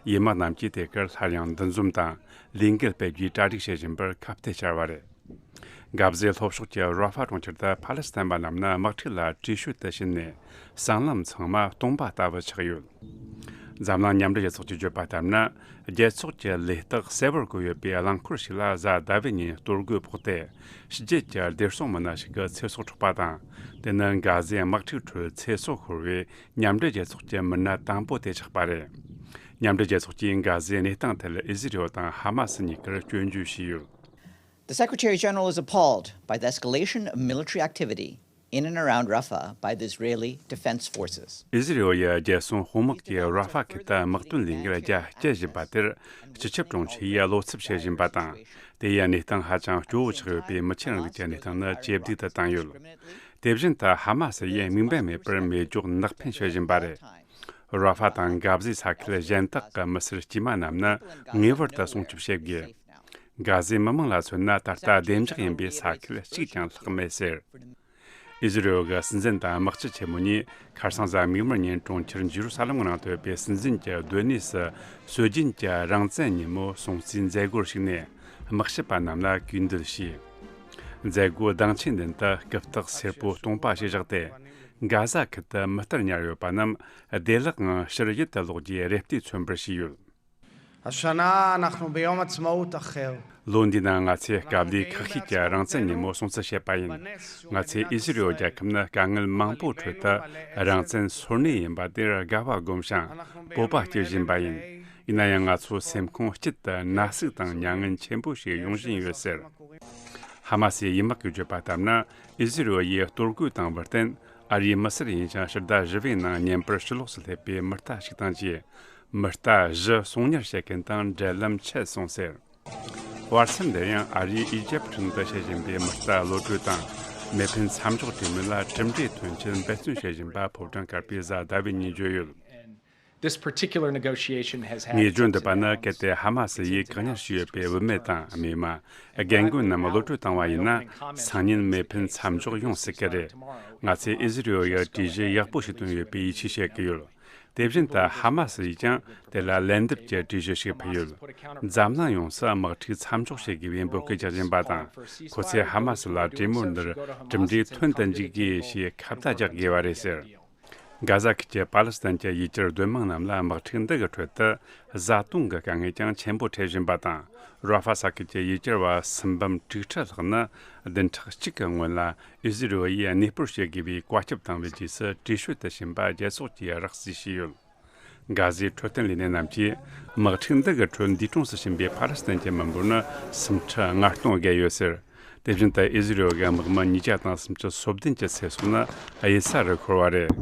ཡུལ་དམག་རྣམས་ཀྱིས་དེ་གར་སླར་ཡང་འདུ་འཛོམས་དང་ལས་འགུལ་སྤེལ་རྒྱུའི་གྲ་སྒྲིག་བྱེད་བཞིན་པར་ཁ་གཏད་བཅར་བ་རེད། གྷ་ཟའི་ལྷོ་ཕྱོགས་ཀྱི་ར་ཧྥ་གྲོང་ཁྱེར་དུ་ཕ་ལེ་སི་ཐན་པ་རྣམས་ནི་དམག་འཁྲུག་ལ་བྲོས་བྱོལ་དུ་ཕྱིན་ནས། སྲང་ལམ་ཚང་མ་སྟོང་པ་ལྟ་བུ་ཆགས་ཡོད། འཛམ་གླིང་མཉམ་འབྲེལ་རྒྱལ་ཚོགས་ཀྱིས་བརྗོད་པ་ལྟར་ན། རྒྱལ་ཚོགས་ཀྱི་ལས་རྟགས་གསལ་བོར་བཀོད་ཡོད་པའི་རླངས་འཁོར་ཞིག་ལ་གཟའ་ཟླ་བའི་ཉིན་གཏོར་རྒོལ་ཕོག་སྟེ། ཕྱི་རྒྱལ་གྱི་བདེ་སྲུང་མི་སྣ་ཞིག་གི་ཚེ་སྲོག་འཕྲོག་པ་དང་། དེ་ནི་གྷ་ཟའི་དམག་འཁྲུག་ཁྲོད་ཚེ་སྲོག་ཤོར་བའི་མཉམ་འབྲེལ་རྒྱལ་ཚོགས་ཀྱི་མི་སྣ་དང་པོ་དེ་ཆགས་པ་རེད། མཉམ་འབྲེལ་རྒྱལ་ཚོགས་ཀྱིས་གྷ་ཟའི་གནས་སྟངས་ཐད་ཨི་ཟི་རི་ཡོལ་དང་ཧ་མ་སི་གཉིས་ཀར་སྐྱོན་བརྗོད་བྱས་ཡོད། The Secretary General is appalled by the escalation of military activity in and around Rafah by the Israeli Defense Forces. ཨི་ཟི་རི་ཡོལ་ཡི་རྒྱལ་སྲུང་དཔུང་དམག་གིས་ར་ཧྥ་ཁུལ་དུ་དམག་དོན་ལས་འགུལ་རྒྱ་སྐྱེད་བཞིན་པ་དེར། སྤྱི་ཁྱབ་དྲུང་ཆེ་ཡིས་བློ་འཚབ་བྱེད་བཞིན་པ་དང་། དེ་ཡི་གནས་སྟངས་ཧ་ཅང་སྐྱོ་བོ་ཆགས་ཡོད་པས། མི་ཆེན་རིང་ལུགས་ཀྱི་གནས་སྟངས་ནི་ཇེ་སྡུག་ཏུ་བཏང་ཡོད། དེ་བཞིན་དུ་ཧ་མ་སི་ཡིས་དམིགས་འབེན་མེད་པར་མེ་སྒྱོགས་ནག་འཕེན་བྱེད་བཞིན་པ་རེད། ར་ཧྥ་དང་གྷ་ཟའི་ས་ཁུལ་གཞན་དག་གི་མི་སེར་དཀྱུས་མ་རྣམས་ནི་ངེས་པར་དུ་སྲུང་སྐྱོབ་བྱེད་དགོས། གྷ་ཟའི་མི་མང་ལ་མཚོན་ན། ད་ལྟ་བདེ་འཇགས་ཡིན་པའི་ས་ཁུལ་གཅིག་ཀྱང་ལྷག་མེད་ཟེར། ཨི་ཟི་རི་ཡོལ་གྱི་སྲིད་འཛིན་དང་དམག་སྤྱི་ཆེན་མོ་གཉིས་ཁ་སང་གཟའ་མིག་དམར་ཉིན་གྲོང་ཁྱེར་ཇེ་རུ་ས་ལམ་གྱི་ནང་དུ་ཡོད་པའི་སྲིད་འཛིན་གྱི་སྡོད་གནས་སུ་སྲོལ་རྒྱུན་གྱི་རང་བཙན་ཉིན་མོ་སྲུང་བརྩིའི་མཛད་སྒོར་ཞུགས་ནས། དམག་ཞབས་པ་རྣམས་ལ་གུས་འདུད་བྱས། མཛད་སྒོའི་སྡིངས་ཆའི་མདུན་དུ་རྐུབ་སྟེགས་སེར་པོ་སྟོང་པ་ཞིག་བཞག་སྟེ། གྷ་ཟ་ཁུལ་དུ་མི་ལྟར་ཉར་ཡོད་པ་རྣམས་བདེ་བླག་ངང་ཕྱིར་ཡུལ་དུ་ལོག་རྒྱུའི་རེ་ལྟོས་མཚོན་པར་བྱས་ཡོད། השנה אנחנו ביום עצמאות אחר. ལོ་འདིའི་ནང་ང་ཚོས་སྐབས་ལས་ཁག་ཤོས་ཀྱི་རང་བཙན་ཉིན་མོ་སྲུང་བརྩི་བྱས་པ་ཡིན། ང་ཚོས་ཨི་ཟི་རི་ཡོལ་རྒྱལ་ཁབ་ནི་དཀའ་ངལ་མང་པོའི་ཁྲོད་དུ་རང་བཙན་སོར་གནས་ཡིན་པ་དེར་དགའ་བ་སྒོམ་ཞིང་སྤོབས་པ་སྐྱེ་བཞིན་པ་ཡིན། ཡིན་ན་ཡང་ང་ཚོའི་སེམས་ཁོང་དཀྱིལ་དུ་ན་ཟུག་དང་མྱ་ངན་ཆེན་པོ་ཞིག་ཡོང་བཞིན་ཡོད་ཟེར། ཧ་མ་སིའི་ཡུལ་དམག་གིས་བརྗོད་པ་ལྟར་ན། ཨི་ཟི་རི་ཡོལ་ཡིས་གཏོར་རྒོལ་བཏང་བར་བརྟེན། ཨ་རིའི་མི་སེར་ཡིན་ཞིང་། ཕྱི་ཟླ་བཞི་པའི་ནང་བརྙན་པར་ཕྱི་ལོགས་སུ་སླེབས་པའི་མི་རྟ་ཞིག་དང་བཅས། མི་རྟ་བཞི་གསོག་ཉར་བྱེད་མཁན་དང་འབྲེལ་ལམ་ཆད་སོང་ཟེར། བར་མཚམས་འདིར་ཡང་ཨ་རིས་ཨི་ཇེབ་ཁྲིན་ཏུ་བྱེད་བཞིན་པའི་མི་རྟ་གློད་བཀྲོལ་དང་། མེ་འཕེན་མཚམས་འཇོག་གྲོས་མོལ་ལ་གྲུབ་འབྲས་ཐོན་ཆེད་འབད་བརྩོན་བྱེད་བཞིན་པ་ཕོ་བྲང་དཀར་པོས་གཟའ་ཟླ་བའི་ཉིན་བརྗོད་ཡོད། This particular negotiation has had ངས་བརྗོད་འདོད་པ་ནི། གལ་ཏེ་ཧ་མ་སི་ཡིས་བཀག་ཉར་བྱས་ཡོད་པའི་བུད་མེད་དང་རྨས་མ། རྒན་རྒོན་རྣམས་གློད་བཀྲོལ་བཏང་བ་ཡིན་ན། སང་ཉིན་མེ་འཕེན་མཚམས་འཇོག་ཡོང་སྲིད་ཀྱི་རེད། ང་ཚོས་ཨི་ཟི་རི་ཡོལ་ཡར་གྲོས་གཞི་ཡག་པོ་ཞིག་བཏོན་ཡོད་པའི་ཡིད་ཆེས་བྱེད་ཀྱི་ཡོད། དེ་བཞིན་དུ་ཧ་མ་སི་ཡིས་ཀྱང་དེ་ལ་ལན་འདེབས་ཀྱི་གྲོས་གཞི་ཞིག་ཕུལ་ཡོད། འཛམ་གླིང་ཡོངས་སུ་དམག་འཁྲུག་མཚམས་འཇོག་བྱེད་དགོས་པའི་འབོད་སྐུལ་རྒྱག་བཞིན་པ་དང་། ཁོ་ཚོས་ཧ་མ་སི་ལ་གྲོས་མོལ་འདིར་གྲུབ་འབྲས་ཐོན་དུ་འཇུག་དགོས་ཞེས་ཁ་བརྡ་རྒྱག་དགོས་པ་རེད་ཟེར། གྷ་ཟ་ཁུལ་གྱི་པ་ལི་སི་ཐན་གྱི་ཡུལ་གྱར་སྡོད་དམངས་རྣམས་ལ་དམག་འཁྲུག་འདི་གི་ཁྲོད་དུ་བཟའ་བཏུང་གི་དཀའ་ངལ་ཀྱང་ཆེན་པོ་འཕྲད་བཞིན་པ་དང་། ར་ཧྥ་ས་ཁུལ་གྱི་ཡུལ་གྱར་བ་སུམ་འབུམ་དྲུག་ཁྲི་ལྷག་ནི་བདུན་ཕྲག་གཅིག་གི་སྔོན་ལ་ཨི་ཟི་རི་ཡིས་གནས་སྤོར་བྱེད་དགོས་པའི་བཀའ་ཁྱབ་བཏང་བའི་རྗེས་སུ་བྲོས་བྱོལ་དུ་ཕྱིན་པ་རྒྱལ་ཚོགས་ཀྱིས་རགས་བསུས་བྱས་ཡོད། གྷ་ཟའི་འཕྲོད་བསྟེན་ལས་སྣེ་རྣམས་ཀྱིས་དམག་འཁྲུག་འདི་གི་ཁྲོད་འདས་གྲོངས་སུ་ཕྱིན་པའི་ཕ་ལི་སི་ཐན་གྱི་མི་འབོར་ནི་སུམ་ཁྲི་ལྔ་སྟོང་བརྒལ་ཡོད་ཟེར། དེ་བཞིན་དུ་ཨི་ཟི་རི་ཡོལ་གྱི་དམག་མི་ཉིས་བརྒྱ་དང་སུམ་ཅུ་སོ་བདུན་གྱི་ཚེ་སྲོག་ནི་གཡུལ་ས་རུ་ཤོར་བ་རེད།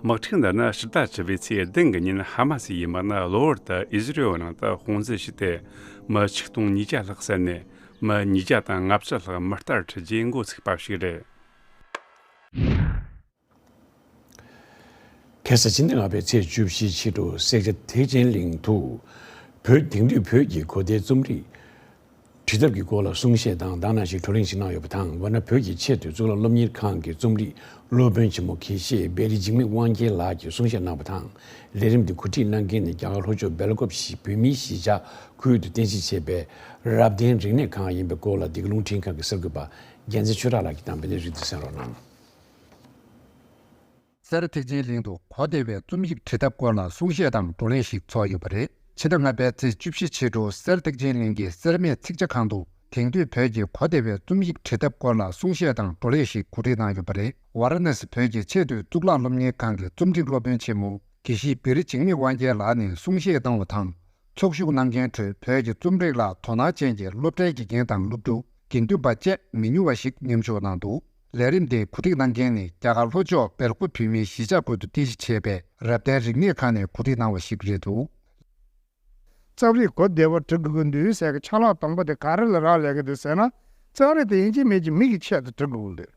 དམག་འཁྲུག་འདི་ནི་ཕྱི་ཟླ་བཅུ་པའི་ཚེས་བདུན་གྱི་ཉིན་ཧ་མ་སི་ཡི་དམག་ནི་གློ་བུར་དུ་ཨི་ཟི་རི་ཡོལ་ནང་དུ་དཔུང་འཛུལ་བྱས་ཏེ། མི་ཆིག་སྟོང་ཉིས་བརྒྱ་ལྷག་བསད་ནས། མི་ཉིས་བརྒྱ་དང་ལྔ་བཅུ་ལྷག་མི་རྟར་ཁྲིད་རྗེས་འགོ་ཚུགས་པ་ཞིག་རེད། ཁ་སང་ཕྱི་ཟླ་ལྔ་པའི་ཚེས་བཅུ་བཞི་ཕྱི་དྲོ་སེར་སྐྱ་ཐེག་ཆེན་གླིང་དུ། བོད་དེང་དུས་བོད་ཀྱི་གོ་བརྡའི་རྩོམ་རིག་བྲིས་ཐབས་ཀྱི་སྐོར་ལ་གསུང་བཤད་དང་དང་ལེན་ཞིག་བགྲོ་གླེང་ཞིག་གནང་ཡོད་པ་དང་། འོ་ན་བོད་ཀྱི་ཆེས་མཐོའི་གཙུག་ལག་སློབ་གཉེར་ཁང་གི་རྩོམ་རིག་སློབ་དཔོན་ཆེན་མོ་དགེ་བཤེས་བེ་རི་འཇིགས་མེད་དབང་རྒྱལ་ལགས་ཀྱིས་གསུང་བཤད་གནང་བ་དང་། ལས་རིམ་འདི་གོ་སྒྲིག་གནང་མཁན་ནི་རྒྱ་གར་ལྷོ་ཕྱོགས་སྦེལ་ཀོབ་གཞིས་བོད་མིའི་གཞིས་ཆགས་ཁུལ་དུ་རྟེན་གཞི་བྱས་པའི་རབ་བརྟན་རིག་གནས་ཁང་ཡིན་པའི་སྐོར་ལ། འདི་ག་རླུང་འཕྲིན་ཁང་གི་གསར་འགོད་པ་རྒྱལ་མཚན་ཆོས་གྲགས་ལགས་ཀྱིས་བཏང་བའི་གནས་ཚུལ་འདི་གསན་རོགས་གནང་། སེར་ཐེག་ཆེན་གླིང་དུ་གོ་བདེ་བའི་རྩོམ་ཡིག་བྲིས་ཐབས་སྐོར་ལ་གསུང་བཤད་དང་བགྲོ་གླེང་ཞིག་ཚོགས་ཡོད་པ་རེད། ཕྱི་ཟླ་ལྔ་པའི་ཚེས་བཅུ་བཞི་ཕྱི་དྲོ་སེར་ཐེག་ཆེན་གླིང་གི་སེར་སྨད་ཚིག་ཇ་ཁང་དུ། དེང་དུས་བོད་ཀྱི་གོ་བདེ་བའི་རྩོམ་ཡིག་བྲིས་ཐབས་སྐོར་ལ་གསུང་བཤད་དང་བགྲོ་གླེང་ཞིག་གོ་སྒྲིག་གནང་ཡོད་པ་རེད། ཝཱ་ར་ཎ་སི་བོད་ཀྱི་ཆེས་མཐོའི་གཙུག་ལག་སློབ་གཉེར་ཁང་གི་རྩོམ་སྒྲིག་སློབ་དཔོན་ཆེན་མོ་དགེ་བཤེས་བེ་རི་འཇིགས་མེད་དབང་རྒྱལ་ལགས་ནས་གསུང་བཤད་གནང་བ་དང་། ཚོགས་ཞུགས་གནང་མཁན་ཁྲོད་བོད་ཀྱི་རྩོམ་རིག་ལ་དོ་སྣང་ཅན་གྱི་སློབ་གྲྭའི་དགེ་རྒན་དང་སློབ་ཕྲུག་དགེ་འདུན་པ་བཅས་མི་ཉུང་བ་ཞིག་མཉམ་ཞུགས་གནང་འདུག་ལས་རིམ་དེ་གོ་སྒྲིག་གནང་མཁན་ནི་རྒྱ་གར་ལྷོ་ཕྱོགས་སྦེལ་ཀོབ་བོད་མིའི་གཞིས་ཆགས་ཁུལ་དུ་རྟེན་གཞི་བྱས་པའི་རབ་བརྟན་རིག་གནས་ཁང་ནས་གོ་སྒྲིག་གནང་བ་ཞིག་རེད་འདུག་རྩོམ་རིག་གོ་བདེ་བོ་འབྲི་དགོས་ཀྱི་འདུག་ཟེར་གྱི་ཆ་ལག་དང་པོ་དེ་ག་རེ་ལ་རག་ལས་ཀྱི་འདུག་ཟེར་ན། རྩོམ་རིག་དེ་ཡིན་གཅིག་མིན་གཅིག་མི་གི་ཆེད་དུ་འབྲི་དགོས་ཀྱི་འདུག་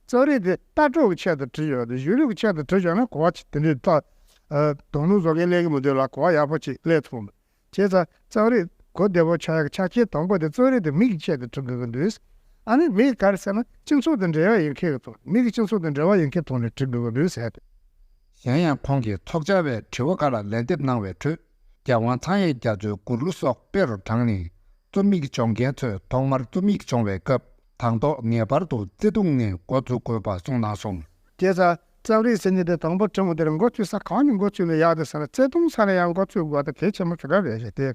རྩོམ་རིག་དེ་ལྟ་གྲུབ་ཀྱི་ཆེད་དུ་བྲིས་ཡོད་དེ། གཞུང་ལུགས་ཀྱི་ཆེད་དུ་བྲིས་ཡོད་ན་གོ་བ་ཆེ་དེ་འདྲའི་ལྟ་ ཨ། དོ་སྣང་བཟོ་མཁན་སླེབས་ཀྱི་མི་འདུག་ལ། གོ་བ་ཡག་པོ་ཅིག་སླེབས་ཐུབ་མེད། བྱས་ཙང་རྩོམ་རིག་གོ་བདེ་པོ་ཆགས་ཡག་ཆ་རྐྱེན་དང་པོ་དེ་རྩོམ་རིག་དེ་མི་གི་ཆེད་དུ་འབྲི་དགོས་ཀྱི་འདུག། ཨ་ནི་མི་ག་རེ་ཟེར་ན་སྤྱི་ཚོགས་དང་འབྲེལ་བ་ཡོད་མཁན་གྱི་ཐོག་མི་གི་སྤྱི་ཚོགས་དང་འབྲེལ་བ་ཡོད་མཁན་ཐོག་ནས་འབྲི་དགོས་ཀྱི་འདུག་ཟེར་ཏེ། གཞན་ཡང་ཁོང་གིས་ཚོགས་བཅར་བའི་དྲི་བ་ཁག་ལ་ལན་འདེབས་གནང་བའི་ཁྲོད། རྒྱལ་དབང་ཐང་ཡེ་རྒྱ་མཚོའི་མགུར་གླུ་སོགས་དཔེ་རུ་དྲངས་ནས། རྩོམ་ཡིག་སྦྱོང་མཁན་ཚོས་ཐོག་མར་རྩོམ་ཡིག་སྦྱོང་བའི་སྐབས། དང་ཐོག་ངེས་པར་དུ་བརྩེ་དུང་ནས་འགོ་འཛུགས་དགོས་པ་གསུངས་གནང་སོང་། བྱས་ཙང་རྩོམ་རིག་ཟེར་མཁན་དེ་དང་པོ་འབྲི་མི་དེར་འགོ་ཚུགས་ས་གང་ནས་འགོ་ཚུགས་ན་ཡག་འདུག་ཟེར་ན། བརྩེ་དུང་ས་ནས་ཡང་འགོ་ཚུགས་དགོས་པ་དེ་གལ་ཆེན་པོ་ཞེ་དྲག་རེད་ཞེས་དེ།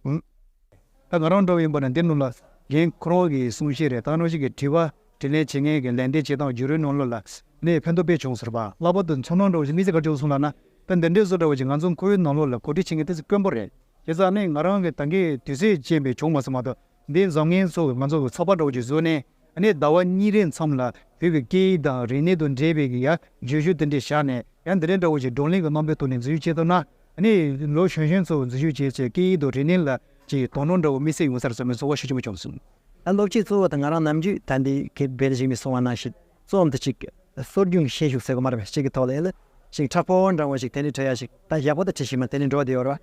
ད་ང་རང་འདྲ་བོ་ཡིན་པ་ན་འདི་ནང་ལ་རྒན་ཁོ་རང་གི་གསུང་བཤད་རེད། ད་ནང་བཞིན་གྱི་དྲི་བ་དྲིས་ལན་བྱེད་མཁན་གྱི་ལན་འདེབས་བྱེད་སྟངས་བརྒྱུད་རིམ་ནང་ལོགས་ལ་ནས་ཕན་ཐོགས་དཔེ་བྱུང་ཟེར་བ། ལྷག་པར་དུ་ཚོར་སྣང་འདྲ་བོ་ཞིག་དམིགས་བསལ་ག་རེ་བྱུང་སོང་ལབ་ན། ད་འདི་འདྲའི་བཟོ་འདྲ་བོ་ཞིག་ང་ཚོ་ཁོར་ཡུག་ནང་ལོགས་ལ་གོ་སྒྲིག་བྱེད་མཁན་དེ་ཚོ་དཀོན་པོ་རེད། བྱས་ཙང་ནི་ང་རང་གི་ད་གིན་དུས་ཚོད་རྐྱེན་པས་བྱུང་མ་སོང་མ་གཏོགས། འདི་འཛོམས་མཁན་ཚོ་གི་ང་ཚོ་གི་ཚོགས་པ་འདྲ་བོ་ཅིག་བཟོས་ནས། ཨ་ནི་ཟླ་བ་གཉིས་རེའི་མཚམས་ལ་བོད་ཀྱི་སྐད་ཡིག་དང་རིག་གནས་དང་འབྲེལ་བའི་གི་ཡ་བརྗོད་གཞི་དེ་འདྲ་བཞག་ནས། ཡང་འདི་འདྲའི་འདྲ་བོ་ཅིག་བགྲོ་གླེང་གི་རྣམ་པའི་ཐོག་ནས་འཛུལ་ཞུགས་བྱས་ཐུབ་ན། ཨ་ནི་ལོ་གཞོན་གཞོན་ཚོ་འཛུལ་ཞུགས་བྱས་བྱས་སྐད་ཡིག་དང་རིག་གནས་ལ་ཅིག་དོ་སྣང་འདྲ་བོ་དམིགས་བསལ་ཡོང་ས་རེད་བསམ་པའི་ཚོར་བ་ཤུགས་ཆེན་པོ་བྱུང་སོང་། ད་སློབ་ཕྱིའི་གཙོ་བོ་དང་ང་རང་ནམ་རྒྱུན་ད་འདི་གི་བེད་ཞིག་ནས་གསུང་བ་ནང་བཞིན་རྩོམ་དེ་ཅིག་གསོ་སྦྱོང་ཤེས་ཞུགས་ཟེར་གོ་མ་རེད་པས། ཅིག་གི་ཐོག་ལ་ཡིན་ལ་ཅིག་མཁྲེགས་པོ་འདྲ་བོ་ཞིག་དེ་ནས་བྲི་ཡ་ཞིག་ད་ཡག་པོ་ད་བྲིས་ཤིག་མ་དེ་ནས་འགྲོ་བསྡད་ཡོད་རེད་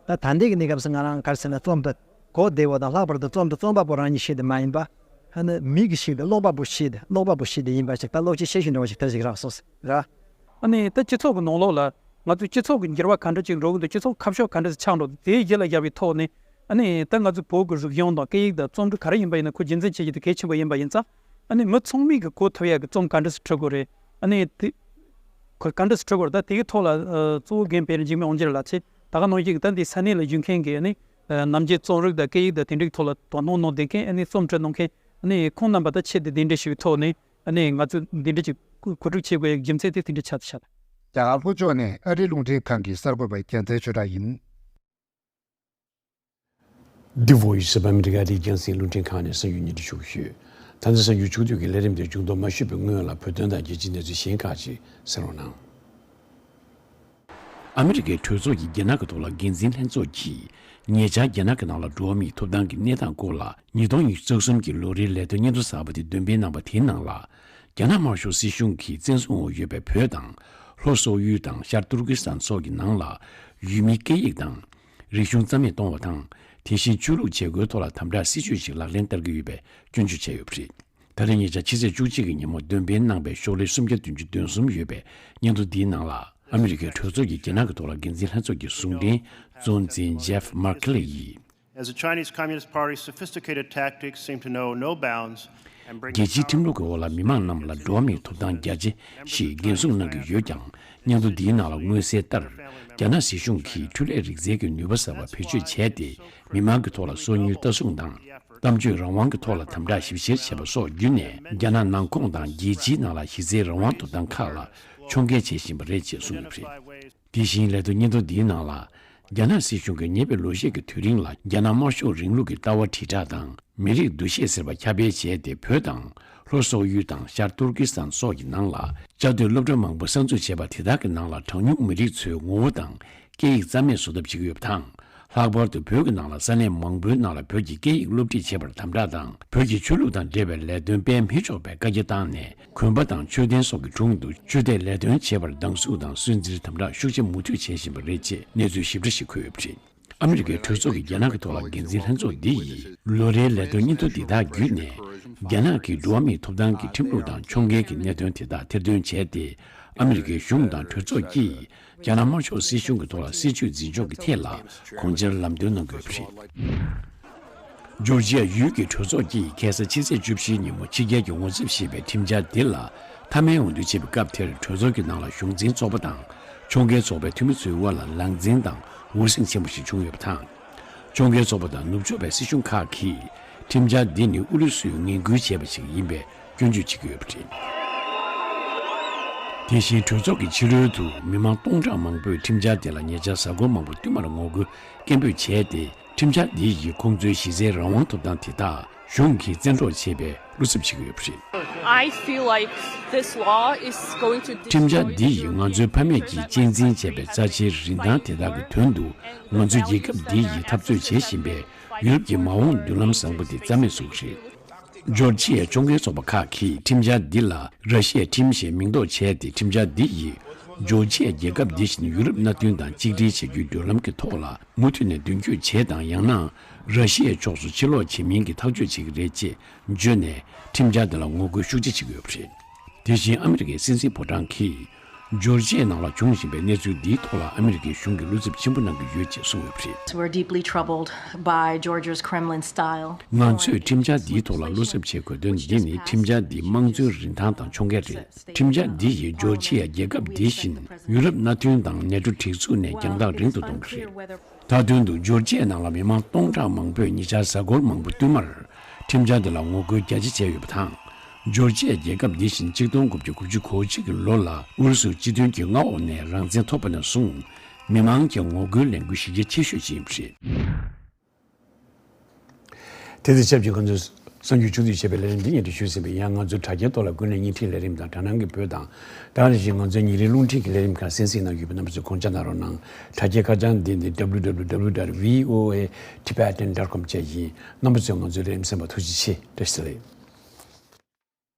པ། ད་ད་ལྟའི་གི་གནས་སྐབས་སུ་ང་རང་ག་རེ་ཟེར་ན་རྩོམ་ད་གོ་བདེ་བོ་དང་ལྷག་པར་དུ་རྩོམ་ད་རྩོམ་པ་པོ་རང་ཉིད་ཤེས་ཏེ་མ་ཡིན་པ། ཨ་ནི་མི་གི་ཤེས་ཏེ་ཀློག་པ་པོ་ཤེས་ཏེ་ཀློག་པ་པོ་ཤེས་ཏེ་ཡིན་པ་ཞིག་ད་ཀློག་ཅིག་ཤེས་ཤིག་འདྲ་བོ་ཞིག་དེ་ཞིག་རག་སོང་ཟེར་ར། ཨ་ནི་ད་སྤྱི་ཚོགས་ཀྱི་ནང་ལོགས་ལ་ང་ཚོའི་སྤྱི་ཚོགས་ཀྱི་འགྱུར་བ་ག་འདྲ་ཅིག་འགྲོ་གི་འདུག་སྤྱི་ཚོགས་ཁ་ཕྱོགས་ག་འདྲ་ཞིག་ཆགས་འགྲོ་འདུག་དེའི་རྒྱུད་ལ་བཞག་པའི་ཐོག་ནས། ཨ་ནི་ད་ང་ཚོའི་བོད་ཀྱི་རིག་གཞུང་དང་སྐད་ཡིག་དང་རྩོམ་རིག་ག་རེ་ཡིན་པ་ཡིན་ན་ཁོ་རྒྱུ་མཚན་ཆེ་ཆེ་དེ་གལ་ཆེན་པོ་ཡིན་པ་ཡིན་ཙང་། ཨ་ནི་མི་ཚང་མས་གི་གོ་ཐུབ་ཡ་གི་རྩོམ་ག་འདྲ་ཞིག་འབྲི་དགོས་རེད། ཨ་ནི་དེ་ཁོ་ག་འདྲ་ཞིག་འབྲི་དགོས་རེད། ད་དེ་གི་ཐོག་ལ་ཨ་གཙོ་བོ་རྒན་དཔལ་ལྡན་འཇིགས་མེད་དབང་རྒྱལ་ལགས་ཚེ་ད་ག་ནང་བཞིན་གི་ད་འདི་ས་གནས་ལ་བཞུགས་མཁན་གི་ཨ་ནི་ཨ་ནམ་རྒྱུན་རྩོམ་རིག་དང་སྐད་ཡིག་དང་དེ་འདྲའི་ཐོག་ལ་དོ་སྣང་གནང་བསྡད་མཁན་ཨ་ནི་རྩོམ་འབྲི་གནང་མཁན་ཨ་ནི་ཁོང་རྣམ་པ་དང་ཆེད་དུ་གདན་འདྲེན་ཞུས་པའི་ཐོག་ནས། ཨ་ནི་ང་ཚོས་འདི་འདྲ་ཅིག་གོ་གོ་སྒྲིག་བྱེད་དགོས་ཡག་རྒྱུ་མཚན་དེ་དེ་འདྲ་ཆགས་ཆགས། རྒྱ་གར་ལྷོ་ཕྱོགས་ནས་ཨ་རིའི་རླུང་འཕྲིན་ཁང་གི་གསར་འགོད་པ་རྒྱལ་མཚན་ཆོས་གྲགས་ཡིན། The Voice of America ཨ་རིའི་རྒྱང་སྲིང་རླུང་འཕྲིན་ཁང་ནས་གསར་འགྱུར་སྙན་སྒྲོན་ཞུ་གི་ཡོད། ད་ལྟ་གསར་འགྱུར་ཕྱོགས་བསྡུས་ཀྱི་ལས་རིམ་དེ་མཇུག་བསྡོམས་མ་ཞུས་པའི་སྔོན་ལ་བོད་དོན་དང་རྒྱལ་སྤྱིའི་གནས་ཚུལ་གཞན་ཁག་ཅིག་གསན་རོགས་གནང་། ཨ་མི་རི་ཀའི་གྲོས་ཚོགས་ཀྱི་རྒྱ་ནག་གི་ཐོག་ལ་འགན་འཛིན་ལྷན་ཚོགས་ཀྱིས་ཉེ་ཆར་རྒྱ་ནག་གི་ནང་ལ་འགྲོ་བ་མིའི་ཐོབ་ཐང་གི་གནས་སྟངས་སྐོར་ལ་ཉིས་སྟོང་ཉི་ཤུ་རྩ་གསུམ་གྱི་ལོ་རེའི་ལས་དོན་སྙན་ཐོ་གསར་པ་དེ་འདོན་སྤེལ་གནང་བ་དེའི་ནང་ལ། རྒྱ་ནག་དམར་ཤོག་སྲིད་གཞུང་གིས་བཙན་བཟུང་འོག་ཡོད་པའི་བོད་དང་། ལྷོ་སོག་ཡུལ་དང་ཤར་ཏུར་ཀི་སི་ཐན་སོགས་ཀྱི་ནང་ལ་ཡུལ་མིའི་སྐད་ཡིག་དང་། རིག་གཞུང་རྩ་མེད་གཏོང་བ་དང་། དེ་བཞིན་ཆོས་ལུགས་བྱེད་སྒོའི་ཐོག་ལ་དམ་དྲག་སྲིད་བྱུས་ཤིག་ལག་ལེན་བསྟར་གྱི་ཡོད་པའི་སྐྱོན་བརྗོད་བྱས་ཡོད་པ་རེད། ད་རེས་ཉེ་ཆར་ཕྱི་ཚེས་བཅུ་གཅིག་གི་ཉིན་མོ་འདོན་སྤེལ་གནང་བའི་ཤོག་ལྷེ་སུམ་བརྒྱ་བདུན་ཅུ་དོན་གསུམ་ཡོད་པའི་སྙན་ཐོ་འདིའི་ནང་ལ། ཨ་མི་རི་ཀའི་གྲོས་ཚོགས་ཀྱི་རྒྱ་ནག་གི་ཐོག་ལ་འགན་འཛིན་ལྷན་ཚོགས་ཀྱི་ཟུང་འབྲེལ་གཙོ་འཛིན་ཇེབ་མར་ཁེ་ལེ་ཡིས། As the Chinese Communist Party's sophisticated tactics seem to know no bounds and bring རྒྱལ་སྤྱིའི་ཁྲིམས་ལུགས་ཀྱི་འོག་ལ་མི་མང་རྣམས་ལ་འགྲོ་བ་མིའི་ཐོབ་ཐང་རྒྱ་ཆེ་ཞེས་འགན་སྲུང་གནང་གི་ཡོད་ཀྱང་། སྙན་ཐོ་འདིའི་ནང་ལ་མངོན་གསལ་ལྟར། རྒྱ་ནག་སྲིད་གཞུང་གིས་འཕྲུལ་ལས་རིག་རྩལ་གྱི་ནུས་པ་གསར་པ་བེད་སྤྱོད་བྱས་ཏེ། མི་མང་གི་ཐོག་ལ་སོ་ཉུལ་ལྟ་སྲུང་དང་། གཏམ་བརྗོད་རང་དབང་གི་ཐོག་ལ་དམ་དྲག་ཞིབ་བཤེར་བྱས་པ་སོགས་བརྒྱུད་ནས། རྒྱ་ནག་ནང་ཁོངས་དང་རྒྱལ་སྤྱིའི་ནང་ལ་གཞི་རྩའི་རང་དབང་ཐོབ་ཐང་ཁག་ལ་ཕྱོགས་འགལ་བྱེད་བཞིན་པ་རེད་ཅེས་གསུངས་ཡོད་པ་རེད། དེ་བཞིན་ལས་དོན་སྙན་ཐོ་འདིའི་ནང་ལ། རྒྱ་ནག་སྲིད་གཞུང་གིས་ཉེ་བའི་ལོ་ཤས་ཀྱི་དུས་རིང་ལ་རྒྱ་ནག་དམར་ཤོག་རིང་ལུགས་ཀྱི་ལྟ་བ་དྲིལ་བསྒྲགས་དང་། མི་རིགས་འདུ་ཤེས་ཟེར་བ་ཁྱབ་སྤེལ་བྱས་ཏེ། བོད་དང་། ལྷོ་སོག་ཡུལ་དང་ཤར་ཏུར་ཀི་སི་ཐན་སོགས་ཀྱི་ནང་ལ་བཅའ་སྡོད་སློབ་གྲྭ་མང་པོ་གསར་འཛུགས་བྱས་པ་དེ་དག་གི་ནང་ལ་གྲངས་ཉུང་མི་རིགས་ཚོའི་ངོ་བོ་དང་སྐད་ཡིག་རྩ་མེད་བཟོ་ཐབས་བྱེད་ཀྱི་ཡོད་པ་དང་། ལྷག་པར་དུ་བོད་ཀྱི་ནང་ལ་ས་གནས་མང་པོའི་ནང་ལ་བོད་ཀྱི་སྐད་ཡིག་སློབ་ཁྲིད་བྱེད་པར་དམ་དྲག་དང་། བོད་ཀྱི་ཆོས་ལུགས་དང་འབྲེལ་བའི་ལས་དོན་སྤེལ་མི་ཆོག་པའི་བཀའ་རྒྱ་བཏང་ནས། དགོན་པ་དང་མཆོད་རྟེན་སོགས་ཀྱི་དྲུང་དུ་ཆོས་དད་ལས་དོན་བྱེད་པར་སྡང་ཟུག་དང་སུན་གཙེར་དམ་དྲག་ཤུགས་ཆེ་མུ་མཐུད་བྱེད་བཞིན་པ་རེད་ཅེས་གནས་ཚུལ་ཞིབ་ཕྲ་ཞིག་འཁོད་ཡོད་པ་རེད། ཨ་མི་རི་ཀའི་གྲོས་ཚོགས་ཀྱི་རྒྱ་ནག་གི་ཐོག་ལ་འགན་འཛིན་ལྷན་ཚོགས་འདི་ཡིས་ལོ་རེའི་ལས་དོན་སྙན་ཐོ་འདི་དག་བརྒྱུད་ནས། རྒྱ་ནག་གིས་འགྲོ་བ་མིའི་ཐོབ་ཐང་གི་ཁྲིམས་ལུགས་དང་ཕྱོགས་འགལ་གྱི་གནད་དོན་དེ་དག་ཐེར་འདོན་བྱས་ཏེ། ཨ་མི་རི་ཀའི་གཞུང་དང་གྲོས་ཚོགས་ཀྱིས་རྒྱ་ནག་དམར་ཤོག་སྲིད་གཞུང་གི་ཐོག་ལ་སྲིད་བྱུས་འཛིན་སྐྱོང་གི་ཐད་ལ་གོང་ཆེར་ལམ་སྟོན་གནང་དགོས་པ་རེད། ཇོར་ཇི་ཡ་ཡུལ་གྱི་གྲོས་ཚོགས་ཀྱིས་ཁ་སང་ཕྱི་ཚེས་བཅུ་བཞིའི་ཉིན་མོ་ཕྱི་རྒྱལ་གྱི་ངོ་ཚབ་ཞེས་པའི་ཁྲིམས་འཆར་འདི་ལ་མཐའ་མའི་འོས་བསྡུ་བྱེད་པའི་སྐབས་དེར། གྲོས་ཚོགས་ཀྱི་ནང་ལ་གཞུང་འཛིན་ཚོགས་པ་དང་ཕྱོགས་འགལ་ཚོགས་པའི་འཐུས་མི་ཚོའི་དབར་ལ་ལངས་འཛིང་དང་འུར་ཟིང་ཆེན་པོ་ཞིག་བྱུང་ཡོད་པ་དང་། ཕྱོགས་འགལ་ཚོགས་པ་དང་ནུབ་ཕྱོགས་པའི་སྲིད་གཞུང་ཁག་གིས་ཁྲིམས་འཆར་འདི་ནི་ཨུ་རུ་སུས་ངན་སྐུལ་བྱས་པ་ཞིག་ཡིན་པའི་སྐྱོན་བརྗོད་བྱེད་ཀྱི་ཡོད་པ་རེད། དེ་བཞིན་གྲོས་ཚོགས་ཀྱི་ཕྱི་རོལ་དུ་མི་མང་སྟོང་ཕྲག་མང་པོས་ཁྲིམས་འཆར་དེ་ལ་ཉེ་ཆར་གཟའ་འཁོར་མང་པོ་བསྟུད་མར་ངོ་རྒོལ་སྐད་འབོད་བྱས་ཏེ། ཁྲིམས་འཆར་འདི་ཡིས་ཁོང་ཚོའི་གཞི་རྩའི་རང་དབང་ཐོབ་ཐང་དེ་དག་གཞུང་གིས་བཙན་འཕྲོག་བྱས་པའི་བློ་འཚབ་བྱེད་ཀྱི་ཡོད་པ་རེད། I feel like this law is going to ཁྲིམས་འཆར་འདི་ཡིས་ང་ཚོའི་ཕ་མེས་ཀྱིས་གཅེས་འཛིན་བྱས་པའི་རྩ་ཆེའི་རིན་ཐང་དེ་དག་གི་དོན་དུ། ང་ཚོའི་རྒྱལ་ཁབ་འདི་ཡིས་འཐབ་རྩོད་བྱེད་བཞིན་པའི་ཡུ་རོབ་ཀྱི་མ་འོངས་མདུན་ལམ་བཟང་པོ་དེ་རྩ་མེད་བཟོ་གི་རེད། ཇོར་ཇི་ཡའི་ཕྱོགས་འགལ་ཚོགས་པ་ཁག་གིས་ཁྲིམས་འཆར་འདི་ལ་ར་ཤི་ཡའི་ཁྲིམས་ཞེས་མིང་འདོགས་བྱས་ཏེ། ཁྲིམས་འཆར་འདི་ཡིས་ ཇོར་ཇི་ཡ་རྒྱལ་ཁབ་འདི་བཞིན་ཡུ་རོབ་མནའ་མཐུན་དང་གཅིག་སྒྲིལ་བྱ་རྒྱུའི་མདུན་ལམ་གྱི་ཐོག་ལ་མུ་མཐུད་ནས་མདུན་སྐྱོད་བྱས་དང་། ཡང་ན་ར་ཤི་ཡའི་ཕྱོགས་སུ་ཕྱིར་ལོག་བྱེད་མིན་གྱི་ཐག་གཅོད་བྱེད་ཀྱི་རེད་ཅེས་བརྗོད་ནས་ཁྲིམས་འཆར་འདི་ལ་ངོ་རྒོལ་ཤུགས་ཆེ་བྱེད་ཀྱི་ཡོད་པ་རེད། དེ་བཞིན་ཨ་མི་རི་ཀའི་སྲིད་འཛིན་ཕོ་བྲང་གིས་ཇོར་ཇི་ཡའི་ནང་ལ་འབྱུང་བཞིན་པའི་གནས་ཚུལ་འདིའི་ཐོག་ལ་ཨ་མི་རི་ཀའི་གཞུང་གིས་བློ་འཚབ་ཆེན་པོ་གནང་གི་ཡོད་ཅེས་གསུངས་ཡོད་པ་རེད། We're deeply troubled by Georgia's Kremlin style. ང་ཚོས་ཁྲིམས་འཆར་འདིའི་ཐོག་ལ་བློ་འཚབ་བྱེད་དགོས་དོན་འདི་ནི། ཁྲིམས་འཆར་འདི་དམངས་གཙོའི་རིན་ཐང་དང་མཆོང་བརྒལ་རེད། ཁྲིམས་འཆར་འདི་ཡིས་ཇོར་ཇི་ཡ་རྒྱལ་ཁབ་འདི་བཞིན་ཡུ་རོབ་མནའ་མཐུན་དང་ནེ་ཊོ་སྒྲིག་འཛུགས་ནས་རྒྱང་ཐག་རིང་དུ་གཏོང་གི་རེད། མཐའ་དོན་དུ་ཇོར་ཇི་ཡའི་ནང་ལ་མི་མང་སྟོང་ཕྲག་མང་པོས་ཉེ་ཆར་གཟའ་འཁོར་མང་པོ་བསྟུད་མར་ཁྲིམས་འཆར་འདི་ལ་ངོ་རྒོལ་རྒྱ་ཆེ་བྱས་ཡོད་པ་དང་། ཇོར་ཇི་ཡ་རྒྱལ་ཁབ་འདི་བཞིན་གཅིག་སྟོང་དགུ་བརྒྱ་དགུ་བཅུ་གོ་གཅིག་གི་ལོ་ལ་ཨུ་རུ་སུའི་སྤྱི་མཐུན་གྱི་མངའ་འོག་ནས་རང་བཙན་ཐོབ་པ་ནས་བཟུང་མི་མང་གི་ངོ་རྒོལ་ལས་འགུལ་གཞི་རྒྱ་ཆེ་ཤོས་ཤིག་ཡིན་པ་རེད། དེ་དང་ཆབས་ཅིག་ང་ཚོས་གསར་འགྱུར་ཕྱོགས་བསྡུས་བྱས་པའི་ལས་རིམ་འདི་སྙན་སྒྲོན་ཞུས་ཟིན་པས། ཡང་ང་ཚོའི་དྲ་རྒྱའི་ཐོག་ལ་ཀུན་གླེང་བརྙན་འཕྲིན་ལས་རིམ་དང་དྲ་སྣང་གི་བོད་དང་། ད་ག་ནང་བཞིན་ང་ཚོའི་ཉིན་རེའི་རླུང་འཕྲིན་གྱི་ལས་རིམ་ཁག་གསན་གཟིགས་གནང་ཡོད་པས། རྣམ་པ་ཚོས་དགོངས་འཇགས་གནང་རོགས་གནང་། དྲ་རྒྱའི་ཁ་བྱང་འདི་ནི་W W W dot V O A Tibetan dot com བཅས་ཡིན། རྣམ་པ་ཚོས་ང་ཚོའི་ལས་རིམ་གསན་པར་ཐུགས་རྗེ་ཆེ། བཀྲ་ཤིས་བདེ་ལེགས།